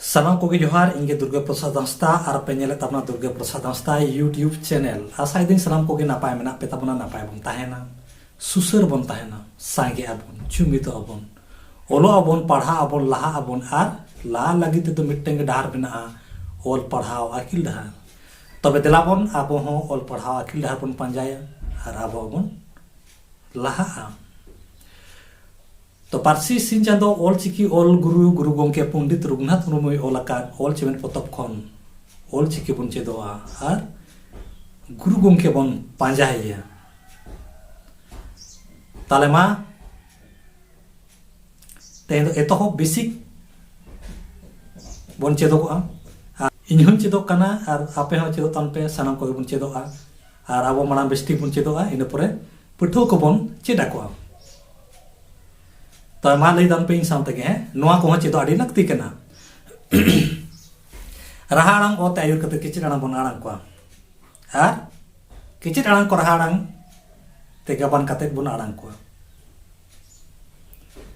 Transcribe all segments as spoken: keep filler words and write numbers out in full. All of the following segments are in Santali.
ᱥᱟᱱᱟᱢ ᱠᱚᱜᱮ ᱡᱚᱦᱟᱨ᱾ ᱤᱧ ᱜᱮ ᱫᱩᱨᱜᱟᱹ ᱯᱨᱚᱥᱟᱫᱽ ᱦᱟᱸᱥᱫᱟ ᱟᱨ ᱯᱮ ᱧᱮᱞᱮᱫ ᱛᱟᱵᱚᱱᱟ ᱫᱩᱨᱜᱟᱹ ᱯᱨᱚᱥᱟᱫᱽ ᱦᱟᱸᱥᱫᱟ YouTube ᱪᱮᱱᱮᱞ᱾ ᱟᱥᱟᱭᱮᱫᱟᱹᱧ ᱥᱟᱱᱟᱢ ᱠᱚᱜᱮ ᱱᱟᱯᱟᱭ ᱢᱮᱱᱟᱜ ᱯᱮ ᱛᱟᱵᱚᱱᱟ, ᱱᱟᱯᱟᱭ ᱵᱚᱱ ᱛᱟᱦᱮᱱᱟ, ᱥᱩᱥᱟᱹᱨ ᱵᱚᱱ ᱛᱟᱦᱮᱱᱟ, ᱥᱟᱸᱜᱮᱜ ᱟᱵᱚᱱ, ᱡᱩᱢᱤᱫᱚᱜ ᱟᱵᱚᱱ, ᱚᱞᱚᱜ ᱟᱵᱚᱱ, ᱯᱟᱲᱦᱟᱜ ᱟᱵᱚᱱ, ᱞᱟᱦᱟᱜ ᱟᱵᱚᱱ᱾ ᱟᱨ ᱞᱟᱦᱟ ᱞᱟᱹᱜᱤᱫ ᱛᱮᱫᱚ ᱢᱤᱫᱴᱟᱝ ᱜᱮ ᱰᱟᱦᱟᱨ ᱢᱮᱱᱟᱜᱼᱟ, ᱚᱞ ᱯᱟᱲᱦᱟᱣ ᱟᱹᱠᱤᱞ ᱰᱟᱦᱟᱨ᱾ ᱛᱚᱵᱮ ᱫᱮᱞᱟ ᱵᱚᱱ ᱟᱵᱚ ᱦᱚᱸ ᱚᱞ ᱯᱟᱲᱦᱟᱣ ᱟᱹᱠᱤᱞ ᱰᱟᱦᱟᱨ ᱵᱚᱱ ᱯᱟᱸᱡᱟᱭᱟ ᱟᱨ ᱟᱵᱚ ᱦᱚᱸᱵᱚᱱ ᱞᱟᱦᱟᱜᱼᱟ᱾ ᱛᱚ ᱯᱟᱹᱨᱥᱤ ᱥᱤᱧ ᱪᱟᱸᱫᱚ ᱚᱞ ᱪᱤᱠᱤ ᱚᱞ ᱜᱩᱨᱩ, ᱜᱩᱨᱩ ᱜᱚᱢᱠᱮ ᱯᱚᱱᱰᱤᱛ ᱨᱚᱜᱷᱩᱱᱟᱛᱷ ᱢᱩᱨᱢᱩᱭ ᱚᱞ ᱟᱠᱟᱫ ᱚᱞ ᱪᱮᱢᱮᱫ ᱯᱚᱛᱚᱵ ᱠᱷᱚᱱ ᱚᱞ ᱪᱤᱠᱤ ᱵᱚᱱ ᱪᱮᱫᱚᱜᱼᱟ ᱟᱨ ᱜᱩᱨᱩ ᱜᱚᱢᱠᱮ ᱵᱚᱱ ᱯᱟᱸᱡᱟᱭᱮᱭᱟ᱾ ᱛᱟᱦᱞᱮ ᱢᱟ ᱛᱮᱦᱮᱧ ᱫᱚ ᱮᱛᱚᱦᱚᱵ ᱵᱮᱥᱤᱠ ᱵᱚᱱ ᱪᱮᱫᱚᱜᱚᱜᱼᱟ᱾ ᱟᱨ ᱤᱧ ᱦᱚᱸᱧ ᱪᱮᱫᱚᱜ ᱠᱟᱱᱟ ᱟᱨ ᱟᱯᱮ ᱦᱚᱸ ᱪᱮᱫᱚᱜ ᱛᱟᱵᱚᱱ ᱯᱮ, ᱥᱟᱱᱟᱢ ᱠᱚᱜᱮ ᱵᱚᱱ ᱪᱮᱫᱚᱜᱼᱟ᱾ ᱟᱨ ᱟᱵᱚ ᱢᱟᱲᱟᱝ ᱵᱮᱥᱴᱷᱤᱠ ᱵᱚᱱ ᱪᱮᱫᱚᱜᱼᱟ, ᱤᱱᱟᱹ ᱯᱚᱨᱮ ᱯᱟᱹᱴᱷᱩᱣᱟᱹ ᱠᱚᱵᱚᱱ ᱪᱮᱫ ᱟᱠᱚᱣᱟ᱾ ᱛᱚ ᱢᱟ ᱞᱟᱹᱭ ᱛᱟᱵᱚᱱ ᱯᱮ ᱤᱧ ᱥᱟᱶ ᱛᱮᱜᱮ, ᱦᱮᱸ, ᱱᱚᱣᱟ ᱠᱚᱦᱚᱸ ᱪᱮᱫᱚᱜ ᱟᱹᱰᱤ ᱞᱟᱹᱠᱛᱤ ᱠᱟᱱᱟ᱾ ᱨᱟᱦᱟ ᱟᱲᱟᱝ ᱚ ᱛᱮ ᱟᱹᱭᱩᱨ ᱠᱟᱛᱮ ᱠᱤᱪᱨᱤᱡ ᱟᱲᱟᱝ ᱵᱚᱱ ᱟᱲᱟᱝ ᱠᱚᱣᱟ᱾ ᱟᱨ ᱠᱤᱪᱨᱤᱡ ᱟᱲᱟᱝ ᱠᱚ ᱨᱟᱦᱟ ᱟᱲᱟᱝ ᱛᱮ ᱜᱟᱵᱟᱱ ᱠᱟᱛᱮ ᱵᱚᱱ ᱟᱲᱟᱝ ᱠᱚᱣᱟ᱾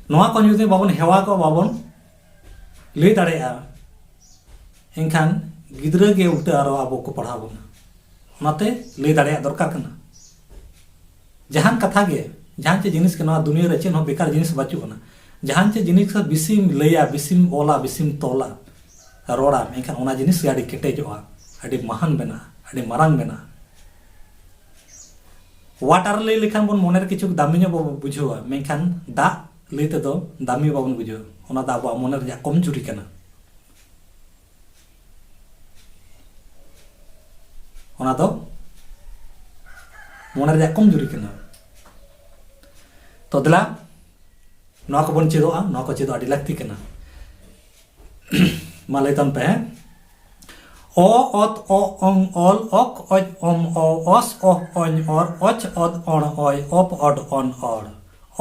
ᱱᱚᱣᱟ ᱠᱚ ᱡᱩᱫᱤ ᱵᱟᱵᱚᱱ ᱦᱮᱣᱟ ᱠᱚᱣᱟ, ᱵᱟᱵᱚᱱ ᱞᱟᱹᱭ ᱫᱟᱲᱮᱭᱟᱜᱼᱟ, ᱮᱱᱠᱷᱟᱱ ᱜᱤᱫᱽᱨᱟᱹ ᱜᱮ ᱩᱞᱴᱟᱹ ᱟᱨᱚ ᱟᱵᱚ ᱠᱚ ᱯᱟᱲᱦᱟᱣ ᱵᱚᱱᱟ᱾ ᱚᱱᱟᱛᱮ ᱞᱟᱹᱭ ᱫᱟᱲᱮᱭᱟᱜ ᱫᱚᱨᱠᱟᱨ ᱠᱟᱱᱟ᱾ ᱡᱟᱦᱟᱱ ᱠᱟᱛᱷᱟ ᱜᱮ, ᱡᱟᱦᱟᱱ ᱪᱮᱫ ᱡᱤᱱᱤᱥ ᱜᱮ, ᱱᱚᱣᱟ ᱫᱩᱱᱤᱭᱟᱹ ᱨᱮ ᱪᱮᱫ ᱦᱚᱸ ᱵᱮᱠᱟᱨ ᱡᱤᱱᱤᱥ ᱵᱟᱹᱪᱩᱜ ᱟᱱᱟ᱾ ᱡᱟᱦᱟᱱ ᱪᱮᱫ ᱡᱤᱱᱤᱥ ᱵᱮᱥᱤᱢ ᱞᱟᱹᱭᱟ, ᱵᱮᱥᱤᱢ ᱚᱞᱟ, ᱵᱮᱥᱤᱢ ᱛᱚᱞᱟ, ᱨᱚᱲᱟ, ᱢᱮᱱᱠᱷᱟᱱ ᱚᱱᱟ ᱡᱤᱱᱤᱥ ᱜᱮ ᱟᱹᱰᱤ ᱠᱮᱴᱮᱡᱚᱜᱼᱟ, ᱟᱹᱰᱤ ᱢᱟᱦᱟᱱ ᱵᱮᱱᱟᱜᱼᱟ, ᱟᱹᱰᱤ ᱢᱟᱨᱟᱝ ᱵᱮᱱᱟᱜᱼᱟ᱾ ᱚᱣᱟᱴᱟᱨ ᱞᱟᱹᱭ ᱞᱮᱠᱷᱟᱱ ᱵᱚᱱ ᱢᱚᱱᱮᱨᱮ ᱠᱤᱪᱷᱩ ᱫᱟᱢᱤ ᱧᱚᱜ ᱵᱚ ᱵᱩᱡᱷᱟᱹᱣᱟ, ᱢᱮᱱᱠᱷᱟᱱ ᱫᱟᱜ ᱞᱟᱹᱭ ᱛᱮᱫᱚ ᱫᱟᱢᱤ ᱵᱟᱵᱚᱱ ᱵᱩᱡᱷᱟᱹᱣᱟ᱾ ᱚᱱᱟ ᱫᱚ ᱟᱵᱚᱣᱟᱜ ᱢᱚᱱᱮ ᱨᱮᱭᱟᱜ ᱠᱚᱢᱡᱩᱨᱤ ᱠᱟᱱᱟ᱾ ᱚᱱᱟ ᱫᱚ ᱢᱚᱱᱮ ᱨᱮᱭᱟᱜ ᱠᱚᱢᱡᱩᱨᱤ ᱠᱟᱱᱟ᱾ ᱛᱚ ᱫᱮᱞᱟ, ᱱᱚᱣᱟ ᱠᱚᱵᱚᱱ ᱪᱮᱫᱚᱜᱼᱟ, ᱱᱚᱣᱟ ᱠᱚ ᱪᱮᱫᱚᱜ ᱟᱹᱰᱤ ᱞᱟᱹᱠᱛᱤ ᱠᱟᱱᱟ᱾ ᱢᱟ ᱞᱟᱹᱭ ᱛᱟᱵᱚᱱ ᱯᱮ, ᱦᱮᱸ? ᱚ ᱚᱛ ᱚ ᱚᱝ ᱚᱞ, ᱚᱠ ᱚᱡ ᱚᱢ ᱚ, ᱚᱥ ᱚᱦ ᱚᱧ ᱚᱨ, ᱚᱪ ᱚᱫ ᱚᱬ ᱚᱭ, ᱚᱯ ᱚᱰ ᱚᱱ ᱚᱲ,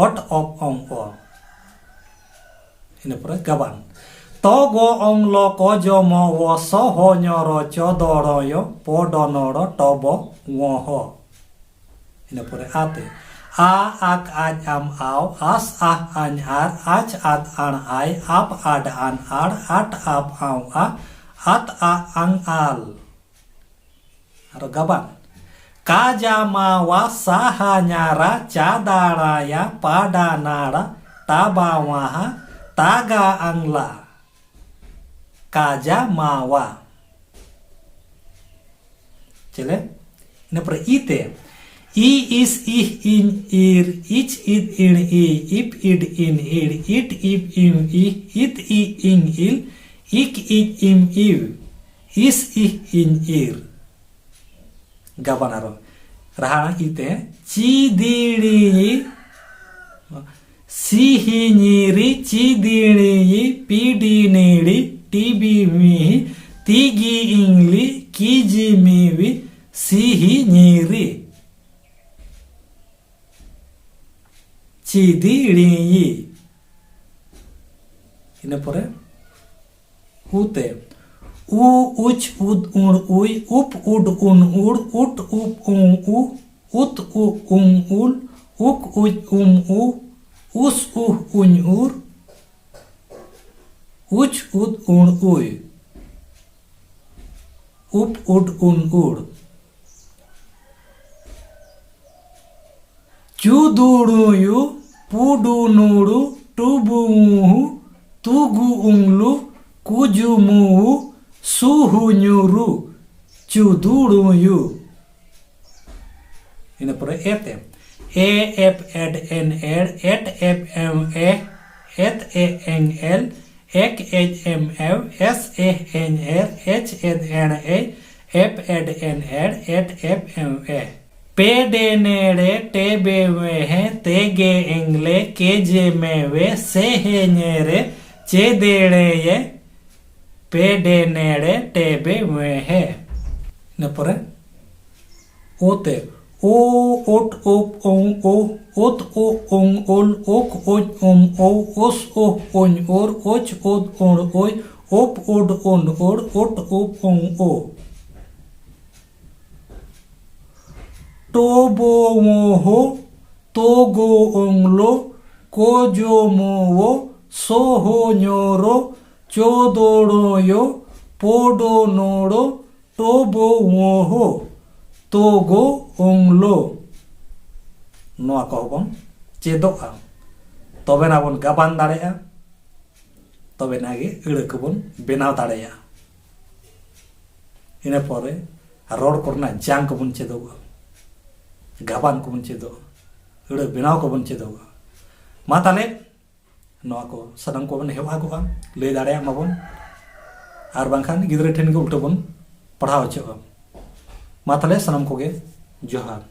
ᱚᱴ ᱚᱯ ᱚᱝ ᱚ᱾ ᱤᱱᱟᱹ ᱯᱚᱨᱮ ᱜᱟᱵᱟᱱ᱾ ᱛᱚ ᱜᱚ ᱚᱝ ᱞᱚ ᱠᱚ ᱡᱚ ᱢᱚ ᱣᱚ ᱥᱚ ᱦᱚ ᱧᱚ ᱨᱚ ᱪᱚ ᱫᱚ ᱲᱚ ᱭᱚ ᱯᱚ ᱰᱚ ᱱᱚ ᱲᱚ ᱴᱚ ᱵᱚ ᱣᱚ ᱦᱚ᱾ ᱤᱱᱟᱹ ᱯᱚᱨᱮ ᱟ ᱛᱮ᱾ ᱟ ᱟᱠ ᱟᱡ ᱟᱢ ᱟᱣ, ᱟᱥ ᱟᱦ ᱟᱧ ᱟᱨ, ᱟᱪ ᱟᱫ ᱟᱬ ᱟᱭ, ᱟᱯ ᱟᱰ ᱟᱱ ᱟᱲ, ᱟᱴ ᱟᱯ ᱟᱣ ᱟ, ᱟᱛ ᱟ ᱟᱝ ᱟᱞ᱾ ᱟᱨᱚ ᱜᱟᱵᱟᱱ᱾ ᱠᱟᱡᱟ ᱢᱟᱣᱟ ᱥᱟᱦᱟ ᱧᱟᱨᱟ ᱪᱟᱫᱟᱲᱟᱭᱟ ᱯᱟᱰᱟ ᱱᱟᱲᱟ ᱴᱟᱵᱟ ᱣᱟᱦᱟ ᱛᱟᱜᱟ ᱟᱝᱞᱟ᱾ ᱠᱟᱡᱟ ᱢᱟᱣᱟ᱾ ᱪᱮᱞᱮ? ᱤᱱᱟᱹ ᱯᱚᱨᱮ ᱤ ᱛᱮ᱾ ᱤ ᱤᱥ ᱤᱦ ᱤᱧ ᱤᱨ, ᱤᱪ ᱤᱫ ᱤᱬ ᱤ, ᱤᱯ ᱤᱰ ᱤᱱ ᱤᱲ, ᱤᱴ ᱤᱯ ᱤᱢ ᱤᱦ, ᱤᱛ ᱤ ᱤᱧ ᱤᱞ, ᱤᱠ ᱤᱡ ᱤᱢ ᱤᱣ, ᱤᱥ ᱤᱦ ᱤᱧ ᱤᱨ᱾ ᱜᱟᱵᱟᱱ ᱟᱨᱚ᱾ ᱨᱟᱦᱟ ᱤ ᱛᱮ᱾ ᱪᱤᱫᱤᱲᱤ ᱥᱤᱦᱤᱧᱤᱨᱤ ᱪᱤᱫᱤᱲᱤ ᱯᱤᱰᱤᱱᱤᱲᱤ ᱴᱤᱵᱤᱢᱤᱦᱤ ᱛᱤᱜᱤ ᱤᱝᱞᱤ ᱠᱤᱡᱤᱢᱤᱣᱤ ᱥᱤᱦᱤᱧᱤᱨᱤ᱾ ᱪᱤᱫᱤᱲᱤ᱾ ᱤᱱᱟᱹ ᱯᱚᱨᱮ ᱩ ᱛᱮ᱾ ᱩ ᱩᱪ ᱩᱫ ᱩᱬ ᱩᱭ, ᱩᱯ ᱩᱰ ᱩᱱ ᱩᱲ, ᱩᱴ ᱩᱯ ᱩᱝ ᱩ, ᱩᱛ ᱩ ᱩᱝ ᱩᱞ, ᱩᱠ ᱩᱪ ᱩᱢ ᱩ, ᱩᱥ ᱩᱦ ᱩᱧ ᱩᱨ, ᱩᱪ ᱩᱫ ᱩᱬ ᱩᱭ, ᱩᱯ ᱩᱰ ᱩᱱ ᱩᱲ᱾ ᱪᱩᱫᱩᱲᱩᱭᱩ, ᱯᱩᱰᱩᱱᱩᱲᱩ, ᱴᱩᱵᱩᱝᱦᱩ, ᱛᱩᱜᱩ ᱩᱝᱞᱩ, ᱠᱩᱡᱩᱢᱩᱣᱩ, ᱥᱩᱦᱩᱧᱩᱨᱩ, ᱪᱩᱫᱩᱲᱩᱭᱩ᱾ ᱤᱱᱟᱹ ᱯᱚᱨᱮ ᱮ ᱛᱮ᱾ ᱮ ᱮᱯ ᱮᱰ ᱮᱱ ᱮᱲ, ᱮᱴ ᱮᱯ ᱮᱢ ᱮ, ᱮᱛ ᱮ ᱮᱝ ᱮᱞ, ᱮᱠ ᱮᱪ ᱮᱢ ᱮᱣ, ᱮᱥ ᱮ ᱮᱧ ᱮᱨ, ᱮᱪ ᱮᱫ ᱮᱬ ᱮ, ᱮᱯ ᱮᱰ ᱮᱱ ᱮᱲ, ᱮᱴ ᱮᱯ ᱮᱢ ᱮ᱾ ᱯᱮ ᱰᱮ ᱱᱮᱲᱮ ᱴᱮ ᱵᱮ ᱢᱮᱦᱮ ᱛᱮ ᱜᱮ ᱮᱝᱞᱮ ᱠᱮ ᱡᱮ ᱢᱮᱣᱮ ᱥᱮ ᱦᱮ ᱧᱮᱨᱮ ᱪᱮ ᱫᱮᱲᱮᱭᱮ ᱯᱮ ᱰᱮ ᱱᱮᱲᱮ ᱴᱮ ᱵᱮ ᱢᱮᱦᱮ᱾ ᱤᱱᱟᱹ ᱯᱚᱨᱮ ᱳ ᱛᱮ᱾ ᱳ ᱳᱴ of ᱳᱝ O, ᱳᱛ O ᱳᱝ ᱳᱞ, okay ᱳᱪ Om ᱳ, ᱳᱥ ᱳᱦ ᱳᱧ ᱳᱨ, ᱳᱪ ᱳᱫ ᱳᱲ ᱳᱭ, ᱳᱯ ᱳᱰ ᱳᱱ ᱳᱲ, ᱳᱴ ᱳᱯ ᱳᱝ ᱳ᱾ ᱴᱳᱵᱳᱣᱳᱦᱳ, ᱛᱚᱜᱚ ᱚᱝᱞᱚ, ᱠᱚᱡᱚᱢᱚᱣᱚ, ᱥᱚᱦᱚᱧᱚᱨᱚ, ᱪᱚᱫᱚᱲᱚᱭᱚ, ᱯᱚᱰᱚᱱᱚᱲᱚ, ᱴᱚᱵᱚᱣᱚᱦᱚ, ᱛᱚᱜᱚ ᱚᱝᱞᱚ᱾ ᱱᱚᱣᱟ ᱠᱚᱦᱚᱸ ᱵᱚᱱ ᱪᱮᱫᱚᱜᱼᱟ᱾ ᱛᱚᱵᱮᱱᱟ ᱵᱚᱱ ᱜᱟᱵᱟᱱ ᱫᱟᱲᱮᱭᱟᱜᱼᱟ, ᱛᱚᱵᱮᱱᱟ ᱜᱮ ᱟᱹᱲᱟᱹ ᱠᱚᱵᱚᱱ ᱵᱮᱱᱟᱣ ᱫᱟᱲᱮᱭᱟᱜᱼᱟ᱾ ᱤᱱᱟᱹ ᱯᱚᱨᱮ ᱨᱚᱲ ᱠᱚᱨᱮᱱᱟᱜ ᱡᱟᱝ ᱠᱚᱵᱚᱱ ᱪᱮᱫᱚᱜᱼᱟ, ᱜᱟᱵᱟᱱ ᱠᱚᱵᱚᱱ ᱪᱮᱫᱚᱜᱼᱟ, ᱟᱹᱲᱟᱹ ᱵᱮᱱᱟᱣ ᱠᱚᱵᱚᱱ ᱪᱮᱫᱚᱜᱼᱟ᱾ ᱢᱟ ᱛᱟᱦᱞᱮ ᱱᱚᱣᱟ ᱠᱚ ᱥᱟᱱᱟᱢ ᱠᱚᱵᱚᱱ ᱦᱮᱣᱟ ᱠᱚᱜᱼᱟ, ᱞᱟᱹᱭ ᱫᱟᱲᱮᱭᱟᱜ ᱢᱟᱵᱚᱱ, ᱟᱨ ᱵᱟᱝᱠᱷᱟᱱ ᱜᱤᱫᱽᱨᱟᱹ ᱴᱷᱮᱱ ᱜᱮ ᱩᱞᱴᱟᱹ ᱵᱚᱱ ᱯᱟᱲᱦᱟᱣ ᱦᱚᱪᱚᱜᱼᱟ᱾ ᱢᱟ ᱛᱟᱦᱞᱮ ᱥᱟᱱᱟᱢ ᱠᱚᱜᱮ ᱡᱚᱦᱟᱨ᱾